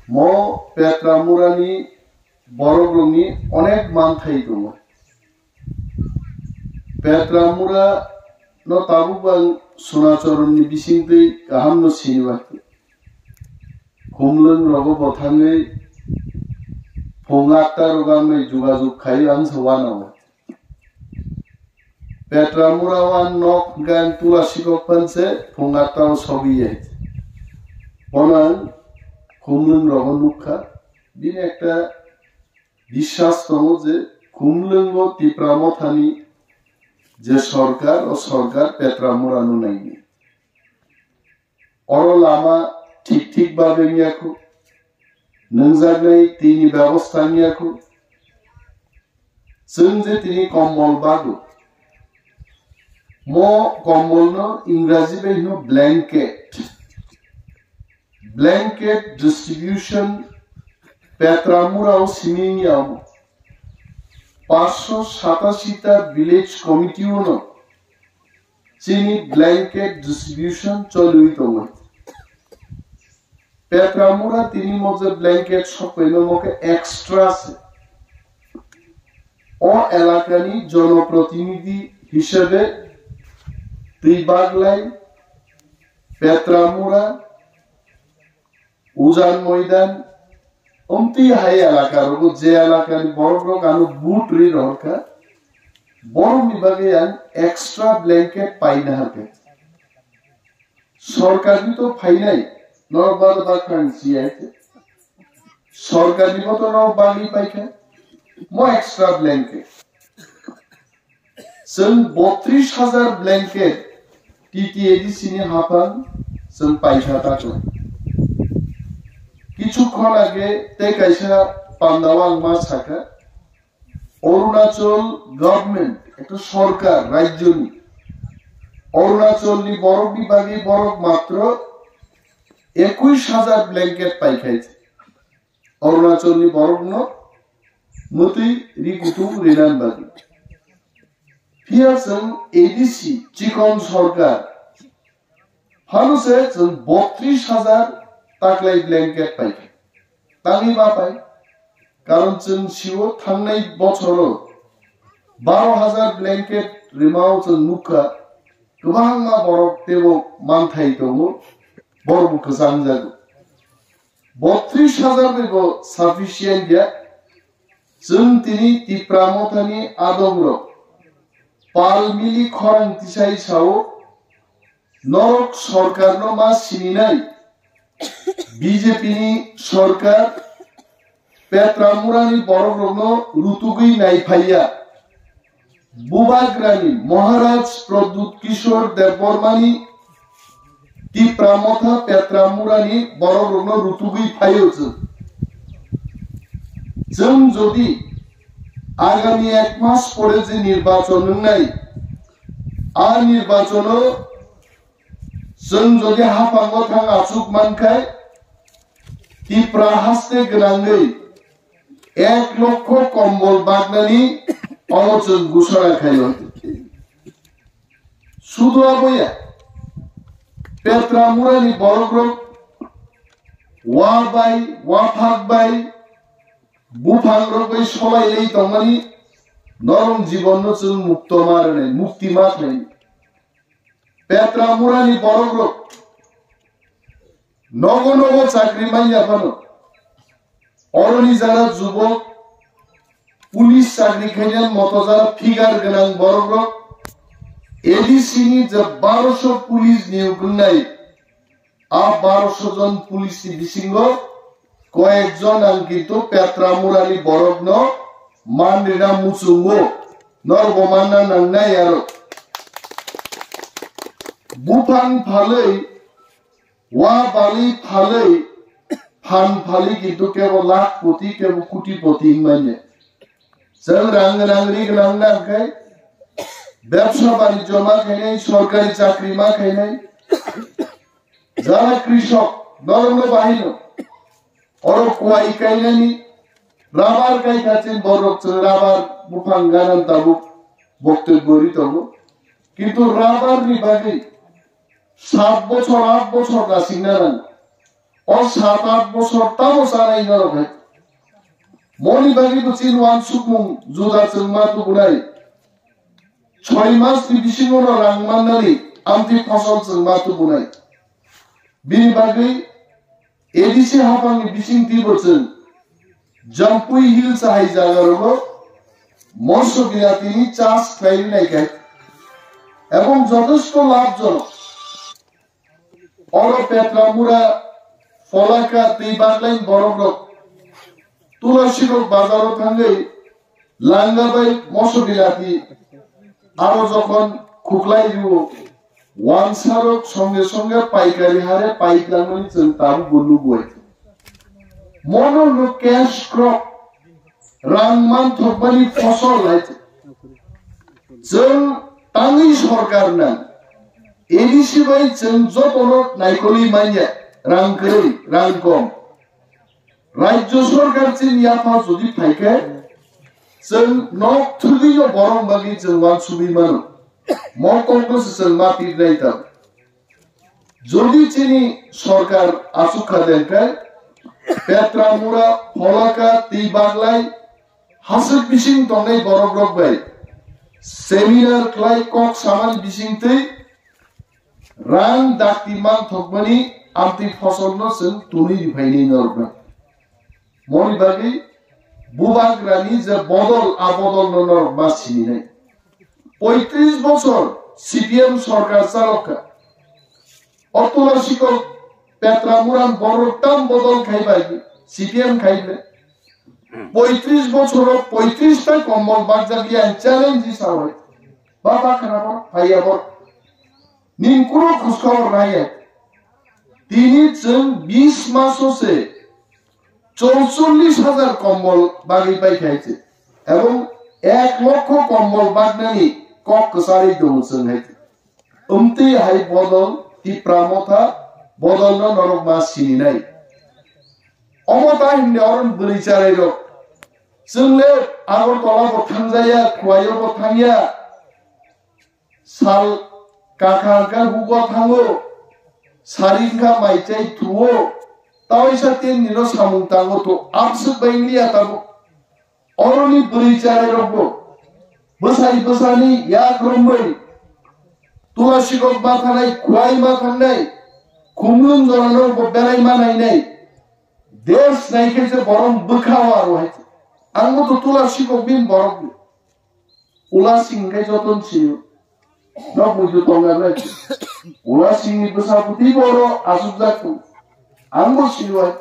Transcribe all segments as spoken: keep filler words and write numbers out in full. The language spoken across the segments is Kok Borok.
Mo Petramurani borokrokni onek manthai tongo. Petramura no tabuk ang Sunachoronni bisingtwi kaham no sinibaikho. Khumlwng rogo bo thangwi phung atta rogo ang bai jogajog khai ang se wanao. Petramura o ang nok hwnkhe ang tula sikok phan se phung atta o sogwi ya. Bono ang Khumlwng rogo nukha. Bini ekta biswas tongo je Khumlwngo Tipra Mothani je sorkar, o sorkar Petramurano naini. Oro lama thik thik babe wngya khu, nungjaknai tini bebosta wngya khu. Chwng je tini kombol bago, mo kombolno Ingraji bai hino blanket. Blanket distribution Petramura o simi wngya omo. Paanch sho satasi ta village committee o no chini blanket distribution choliwi tongo. Petramura tini mo je blanket sokpaino mo khe extra se. O elakani jonoprotinidhi hisabe twi baglai Petramura, Ujan Moidan, omtwi hai elaka rogo je elakani borok rok ano vote ri rohorkha, borokni bagwi ang extra blanket paina harkha. Sorkarni to phainai, norok baro bakhrang siyai. Sorkarni bo to norok bagwi paikha, mo extra blanket. Chwng botris hajar blanket T T A D C ni haphang chwng paikha takhwlai. Kichukhon age tei kaisa pandao ang ma sakha, Arunachal government, ekta sorkar, rajyoni, Arunachalni borokni bagwi borok matro ekush hajar blanket paikhai. Arunachalni borokno mwtwi ri kutung rinan bagwi. Phiya chwng A D C chikon sorkar, phano se chwng botris hajar taklai blanket paikha. Tangwi ma pai? Karon chwng sio thangnai bochoro baro hajar blanket rimao chwng nukha, kwbangma borok teibo manthai tongo, borokbo kwchangjago. Botris hajar bai bo sufficient ya. Chwng tini Tipra Mothani adongrok pal mili khorang tisai sao, norok sorkarno ma sininai, B J P ni sorkar Petramurani borokrokno rutugwi naiphaiya. Bubagrani Maharaj Pradyut Kishore Debbarmani Tipra Motha Petramurani borokrokno rutugwi phaio chwng. Chwng jodi agami ek mas pore je nirbachon wngnai, a nirbachono chwng jodi haphango thang achuk mankhai, Tipra haste gwnangwi ek lokho kombol bagnani omo chwng gusora khaio. Sudu aboya Petramurani borokrok wa bai, waphak bai, buphangrok bai solai lai tongmani norong jibonno chwng mukto ma rwnai, mukti ma khlai. Petramurani borokrok nogo nogo chakri manya phano. Oroni jara jubok, police chakri khainai moto jara figure gwnang borokrok, A D C ni je baroso police niyok wngnai, a baroso jon police ni bisingo koyekjon ang kintu Petramurani borokno man rina muchungo, norbo manna nangnai aro. Buphang phalwi, wa bali phalwi, phan phalwi kintu kebo lakh poti, kebo koti poti wngmanya. Chwng rang gwnang ri gwnang nang khe, bebsa banijyo ma khainai, sorkari chakri ma khainai, jara krishok, norokno bahino. Oro kuai kainani, rabar kai kachin borok chwng rabar buphang ganan tabuk boktwi bori tongo. Kintu rabar ni bagwi sat bochor, aat bochor nasingna nango. O sat at bosor tamo chanai norok hai. Moni bagwi bo chini wansukmung juda chwng ma tubunai. Choi mas ni bisingo no rang mannani amtwi phosol chwng ma tubunai. Bini bagwi A D C hapang ni bising twibo chwng Jampui Hills hai jaga rogo moso bilati ni chas khlai rinai khe ebong jotosto labh jonok. Oro Petra Mura, Pholaka tei Baglai borok rok Tulasirok bazaro thangwi langa bai moso bilati aro jokhon khuklai rio, wansarok songe songe paikari hare paik langmani chwng tabukbo nugo. Mono no cash crop, rang manthokmani phosol hai. Chwng tangwi sorkar nang. A D C bai chwng jotono naikolwi manya, rang kwrwi, rang kom. Rajyo sorkar chini yapha jodi phaikhe, chwng nok thwgwino borok bagwi chwng wansugwi mano. Mo kokno se chwng ma pirnai tang. Jodi chini sorkar achuk kha den khe, Petra Mura, Pholaka tei Baglai haswk bising tongnai borok rok bai seminar khlai kok samani bising twi rang dakti manthokmani amtwi phosolno chwng tunwi riphainai norokno. Moni bagwi bubagrani je bodol, a bodolno norok ma sininai. Poitris bosor C P M sorkar chalok kha. O Tulasirok Petra Mura borok tam bodol khai bai C P M khai le. Poitris bosoro poitris ta kombol bakjak yang challenge sawai. Baba khana bor, phaiya bor. Ning kuro khuskor naya. Tini chwng bis maso se chorchollis hajar kombol bagwi pai khai se. Ebong ek lokho kombol baknani kok kwcharwi tongo chwng hai. Umtwi hai bodol Tipra Motha bodolno norok ma sininai. Omo ta himni oron bwrwi charai rok. Chwng le Agartala bo thangjaya, Khwai o bo thangya. Sal kakha hwnkha hugo thango, sari hwnkha mai chai thuo, tawaisa tin nino samung tango to abswk bai wngya tabuk. Oroni bwrwi charai rokbo bwsai bwsani yak romwi Tulasirok ma thanai, Khwai ma thangnai, Khumlung jorano bo berai ma nainai. Desh naikhe se borom bwkha o aro hai. Angbo to Tulasirok bin borok ni. Ula sing khe joton sio. No bujo tonga nai. Ula sing ni bwsa bwtwi boro asuk jak tu. Angbo sio hai.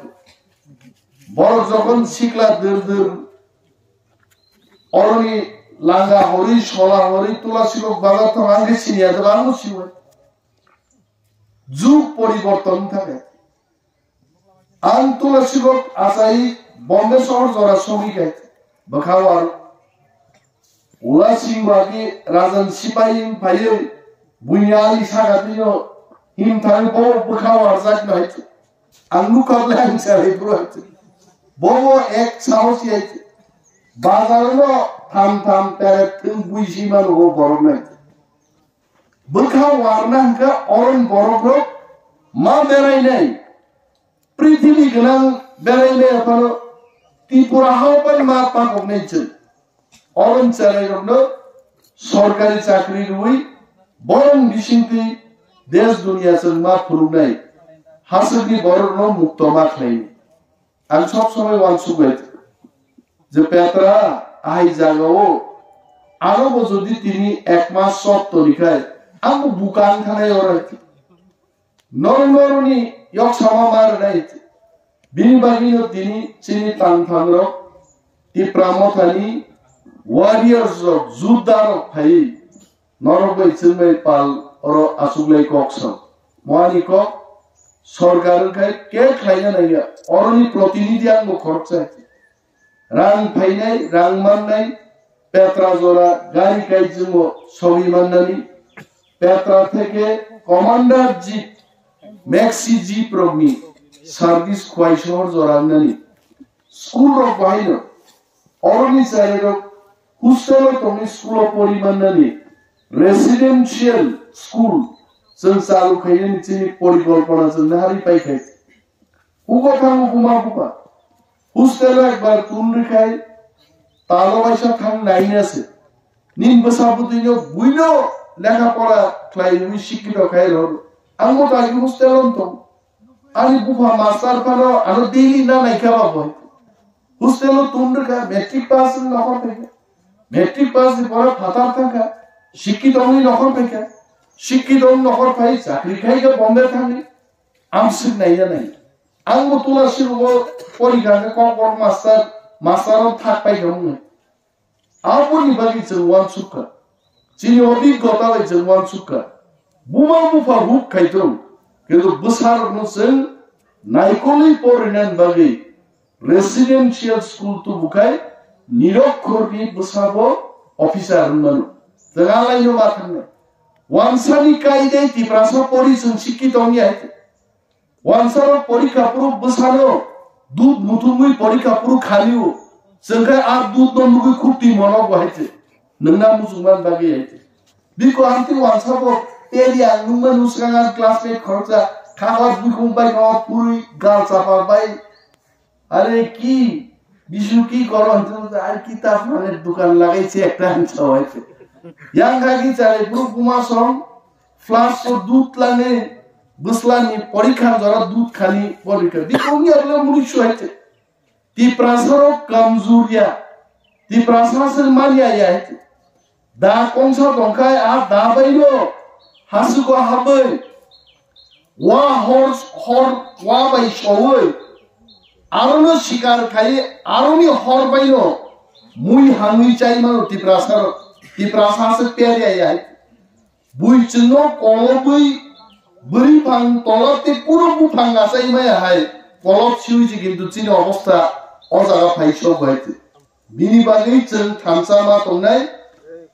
Borok jokhon sikla dur dur. Oroni langa hori, sola hori, Tulasirok baga thong angkhe siniya to angbo sio hai. Jug poriborton thangkhe. Ang Tulasirok achai Bombay sohor jora sogwi khe bwkha o aro. Ula sing bagi rajan sipai wng phaiwi buini ali saka tino him thangwi bo bwkha o arjak nai. Ang nukha ble ang sarai bro. Bobo ek sahos yai. Bazar no tham tham peret thwng bui si mano o borok nai. Bwkha warna hwnkha oron borok rok ma berai nai. Prithibi gwnang berai nai aphano Tripura hao bai ma pakok nai chwng. Oron cherai rokno sorkari chakri rwui borong bisingtwi desh duniya chwng ma phunuknai. Haswkni borokno mukto ma khlainai. Ang sob somoi uansuk bai je Petra ahai jagao ano bo jodi tini ek mas sot toni khai ang bo bukang thanai oro. Norok norokni yok sama ma rwnai. Bini bagwino tini chini tangthangrok Tipra Mothani warriors rok, judda rok phaiwi norok bai chwng bai pal oro achuklai kok sa. Moani kok sorkar wngkhai khe khlaina nangya. Oroni protinidhi ang bo khoroksa. Rang phainai, rang mannai, Petra jora gari kaijwngo sogwi mannani, Petra theke commander jeep, maxi jeep rokni service Khwai sohor jora wngnani. School rok bahaino, oroni chari rok hostel o tongwi school o pori mannani, residential school chwng chalu khainani chini porikolpona chwng nahari paikhai. Ugo thango buma buba. Hostel o ekbar tun rikhai, talo waisa thang naina se. Nin bwsa bwtwino buino lekha pora khlaiwi sikito khai rw. Ang bo dagi hostel o tong. Ani bupha master phano ano daily na naikha ba bo. Hostel o tun rikha, matric pass wng nokhor phaikha. Matric pass ni pora phatar thangkha. Sikito wngwi nokhor phaikha. Sikito wng nokhor phai chakri khaikha Bombay thangwi. Amswk naiya nai. Ang bo tula sirugo porikha khe kokborok master, master o thak paikha wngwi. Aboni bagwi chwng uansukha. Chini obhiggota bai chwng uansukha. Buma bupha huk khaithung. Kintu bwsarokno chwng naikolwi porinani bagwi residential school tubukhai nirokkhorni bwsabo officer wngmano. Chwng alaino ma thangnai. Wansani kaidai Tiprasa pori chwng sikki tongya hai. Wansarok porikha phuru bwsano dud muthungwi porikha phuru khalio. Chwngkhe a dud no nugwi khuk twi mono bo hai se. Nwngna muchungman bagwi hai se. Biko amtwi wansabo teri ang nungma nuskango classmate khoroksa khakla buikhum bai no phurwi gal chapa bai. Are ki bisu ki koro hinwi ar kitab phane dukan lagai se ekta hinsa hai se. Yang kha ki chale phuru buma song flask o dud lani bwslani porikha jora dud khani porikha. Biko wngya bole munusu hai se. Tiprasa rok kamjur ya. Tiprasa se manya ya hai se. Da kongsa tongkhai a da baino hasugo habwi wa hor hor wa bai sowi arono sikar khai aroni hor baino mui hangwi chai mano Tiprasa rok. Tiprasa se peria ya hai. Bui chwngno kolobwi bwrwi phang tola tei kuro buphang achai maya hai kolob siwi se kintu chini obostha o jaga phai sok bai twi. Bini bagwi chwng thansa ma tongnai,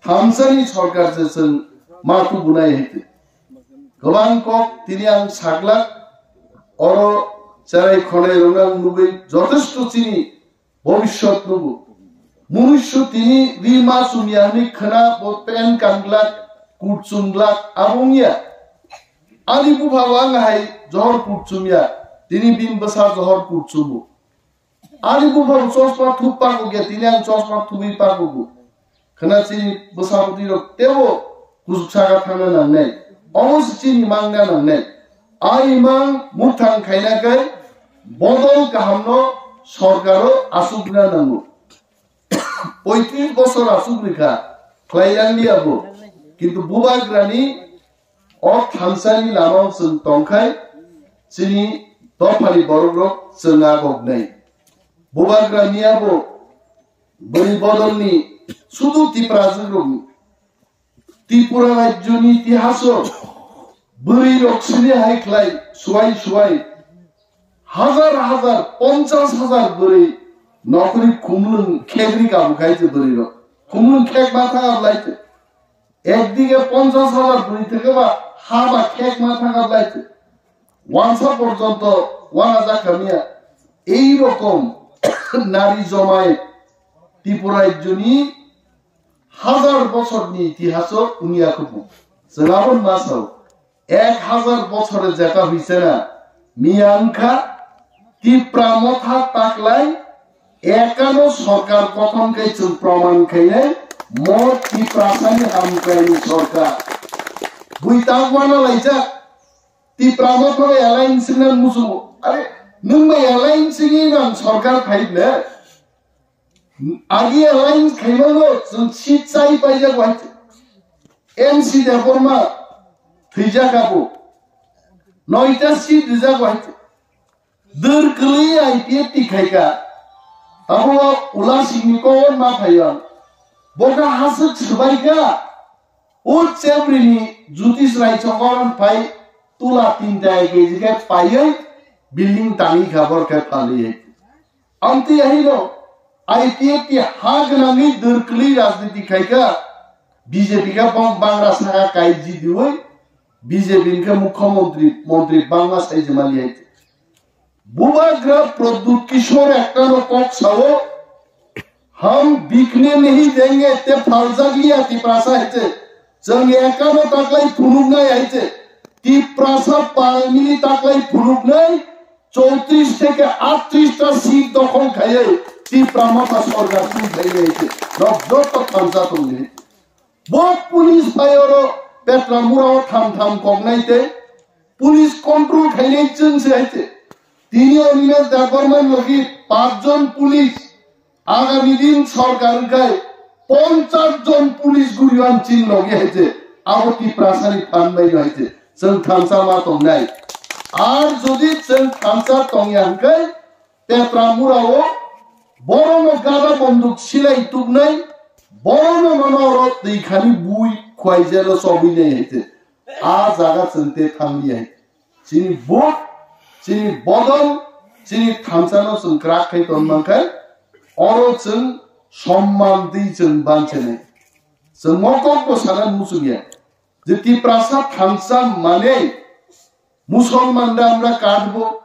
thansani sorkar se chwng ma tubunai hai twi. Kwbang kok tini ang saglak oro cherai khonai rwna nugwi jotesto chini bobiswt nugo. Munusu tini rima chumya hwnwi khwna bo pen kanglak, kut chumglak abo wngya. Ani bupha bo ang hai johor kut chumya, tini bini bwsa johor kut chumo. Ani bupha bo chosma thup pakokya, tini ang chosma thubwi pakogo. Khwna chini bwsa bwtwi rok teibo kuchuk saka thangna nangnai. Omo se chini mangna nangnai. A imang muthang khaina khe bodol kahamno sorkaro asukna nango. Poitris bosor asuk rikha khlai yang liya bo. Kintu bubagrani o thansani lama chwng tongkhai chini dophani borok rok chwng agoknai. Bubagrani abo bwrwi bodolni sudu Tiprajwk rokni. Tripura rajyoni itihaso bwrwi rok sini hai khlai suwai suwai hajar hajar ponchas hajar bwrwi nokri khumlwng khegri kabu khai se bwrwi rok khumlwng khek ma thang ablai se ekdige ponchas hajar bwrwi theke ba ha ba khek ma thang ablai se wansa porjonto wana jakha miya ei rokom nari jomai Tripura rajyoni hajar bosorni itihaso wngya khubu. Chwng abo ma sao, ek hajar bosor jeta huisena miya wngkha Tipra motha taklai ekano sorkar kothon khe chwng proman khainai mo Tiprasani hamkraini sorkar. Bui takwana laijak Tipra motha bai alliance wngna muchungo. Are nwng bai alliance wngwi nang sorkar phai le? Agi alliance khaimano chwng seat chai paijak wahai. N C Debbarma thwijak abo. Noita seat rijak wahai. Dwr kwlwi I P F T khaika. Abo Ula Singni kok ma phaiya. Boka haswk swbaika. O chebrini Jyotish Rai Chokor phai tula tinta kg khe paiwi building tangwi kha bor khe phalwi. Amtwi ahino I P F T ha gwnangwi dwr kwlwi rajniti khaika B J P khe bong bangra saka kai jidiwi B J P khe mukhyamantri montri bangma saijimali hai. Bubagra Pradyut Kishore ektano kok sao, "Hum bikne nahi denge," te phaljak liya Tiprasa hai se. Chwng ekano taklai phunuknai hai se. Tiprasa palmili taklai phunuknai, chowtris theke aatris ta seat dokhol khaiwi Tipra Motha sorkar twi khainai hai khe nok joto thansa tongdi. Bo police phai oro Petramura o tham tham koknai tei police control khainai chwng se hai khe. Tini Animesh Debbarma logi pachjon police Agami din sorkar wngkhai ponchas jon police guriwan chini logi hai je abo Tiprasani phan bai no hai je chwng thansa ma tongnai. Ar jodi chwng thansa tongya hwnkhe Petramura o borono gada bonduk silai tuknai, borono mano oro twi khani bui khwai jelo chobwi nai hai je. A jaga chwng te thangli hai. Chini vote, chini bodol, chini thansano chwng kwrak khai ton mankhai, oro chwng somman twi chwng banchenai. Chwng mokokbo sana muchungya. Je Tiprasa thansa manei Musolman da amra katbo,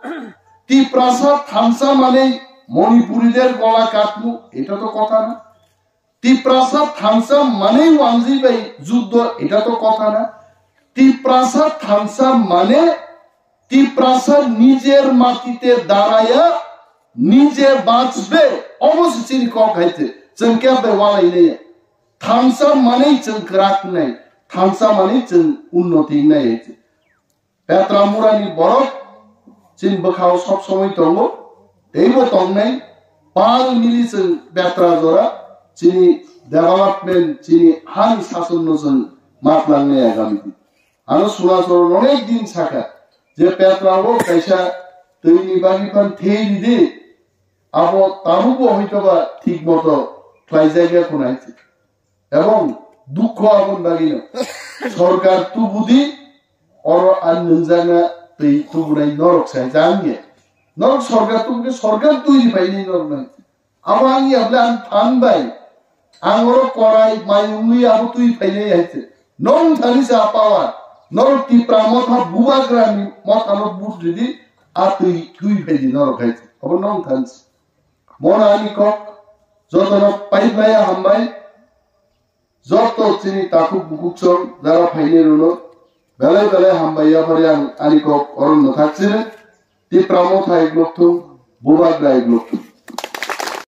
Tiprasa thansa manei Manipuri der gola katmo, eta to kotha na. Tiprasa thansa manei wanjwi bai juddo, eta to kotha na. Tiprasa thansa mane Tiprasa nijer matite daraya, nije bachbe, obo se chini kok hai te. Chwng khe bai walai nai. Thansa manei chwng kwrak nai. Thansa manei chwng unnoti nai hai te. Petramurani borok chini bwkhao sob somoi tongo, teibo tongnai, pal mili chwng betra jora chini development, chini hani sasonno chwng matlangnai agami din. Ano Sunasoro onek din sakha je Petrao kaisa twini bagwi phan thei ridi, abo tabukbo hoitoba thik moto khlaijak ya khuna hai. Ebong dukho aboni bagwino sorkar tubudi oro ang nungjakna twi tubunai norok sai jang ya. Norok sorkar tubukhe sorkar twi phainai norok nai. Abo ang ya bole ang than bai. Ang oro korai mai wngwi abo twi phainai hai se. Nong thani sa power. Norok Tipra motha bubagrani mothano but ridi a twi twi phaidi norok hai se. Abo nong than se. Mona ani kok jotono paiplaya hambai. Joto chini takhuk bukhuk song jara phainai rwno belai belai hambai yaphari ang ani kok oro mwthak chini. Tipra motha iglok thung, bubagra iglok thung.